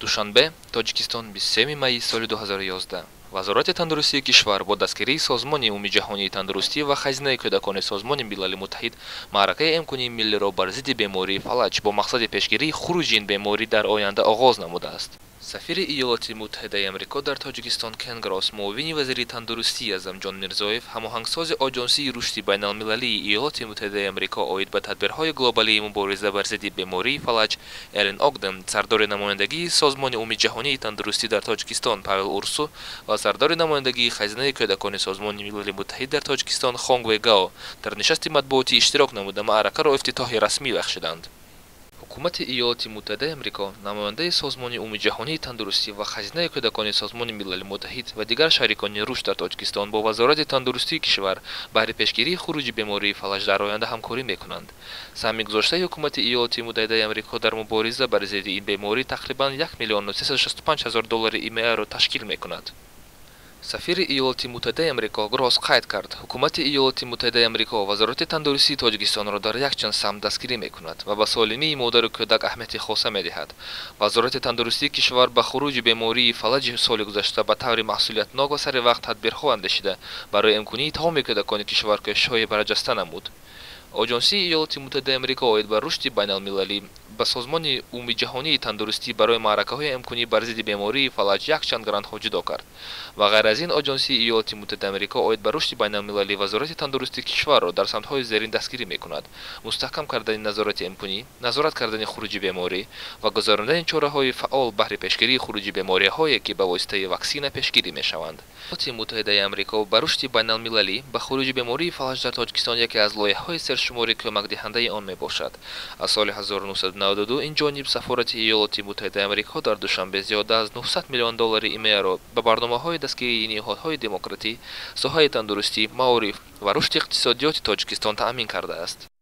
Душанбе, Тоҷикистон, 23 майи соли 2011. Вазорати тандурустии кишвар бо дастгирии Созмони Умумиҷаҳонии тандурустӣ ва Хазинаи кӯдакони Созмони Милали Муттаҳид маъракаи эмкунии миллиро бар зидди бемории фалаҷ бо мақсади пешгирии хуруҷи ин беморӣ дар оянда оғоз намудааст. Сафири Иёлоти Муттаҳидаи Амрико дар Тоҷикистон Кен Гросс, муовини вазири тандурустӣ Азамҷон Мирзоев, ҳамоҳангсози Оҷонсии рушди байналмилалии Иёлоти Муттаҳидаи Амрико оид ба тадбирҳои глобалии мубориза бар зидди бемории фалаҷ Эллен Огден, сардори намояндагии Созмони Умумиҷаҳонии тандурустӣ дар Тоҷикистон Павел Урсу ва сардори намояндагии Хазинаи кӯдакони Созмони Милали Муттаҳид дар Тоҷикистон Хонгве Гао дар нишасти матбуотӣ иштирок намуда, маъракаро ифтитоҳи расмӣ бахшиданд. Ҳукумати Иёлоти Муттаҳидаи Амрико, намояндаи Созмони Умумиҷаҳонии тандурустӣ ва Хазинаи кӯдакони Созмони Милали Муттаҳид ва дигар шарикони рушд дар Тоҷикистон бо Вазорати тандурустии кишвар баҳри пешгирии хуруҷи бемории фалаҷ дар оянда ҳамкорӣ мекунанд. Саҳми гузоштаи ҳукумати Иёлоти Муттаҳидаи Амрико дар мубориза бар зидди ин беморӣ тақрибан 1 миллиону 365 ҳазор доллари ИМА-ро ташкил мекунад. Сафири Иёлоти Муттаҳидаи Амрико Гросс қайд кард, ҳукумати Иёлоти Муттаҳидаи Амрико Вазорати тандурустии Тоҷикистонро дар якчанд самт дастгирӣ мекунад ва ба солимии модару кӯдак аҳамияти хоса медиҳад. Вазорати тандурустии кишвар ба хуруҷи бемории фалаҷи соли гузашта ба таври масъулиятнок ва сари вақт тадбирҳо андешида, барои эмкунии тамоми кӯдакони кишвар кӯшишҳои барҷаста намуд. Оҷонсии Иёлоти Муттаҳидаи Амрико оид ба рушди байналмилалӣ ба Созмони Умумиҷаҳонии тандурустӣ барои маъракаҳои эмкунӣ бар зидди бемории фалаҷ якчанд грантҳо ҷудо кард. Ва ғайр аз ин, Оҷонсии Иёлоти Муттаҳидаи Амрико оид ба рушди байналмилалӣ Вазорати тандурустии кишварро дар самтҳои зерин дастгирӣ мекунад: мустаҳкам кардани назорати эмкунӣ, назорат кардани хуруҷи беморӣ ва гузарондани чораҳои фаъол баҳри пешгирии хуруҷи бемориҳое, ки ба воситаи ваксина пешгирӣ мешаванд. Иёлоти Муттаҳидаи Амрико ба рушди байналмилалӣ ба хуруҷи бемории фалаҷ дар Тоҷикистон яке аз лоиҳаҳои сершумори кӯмакдиҳандаи он мебошад. Аз соли 1992 ин ҷониб Сафорати Иёлоти Муттаҳидаи Амрико дар Душанбе зиёда аз 900 миллион доллари ИМА-ро ба барномаҳои дастгирии ниҳодҳои демократӣ, соҳаи тандурустӣ, маориф ва рушди иқтисодиёти Тоҷикистон таъмин кардааст.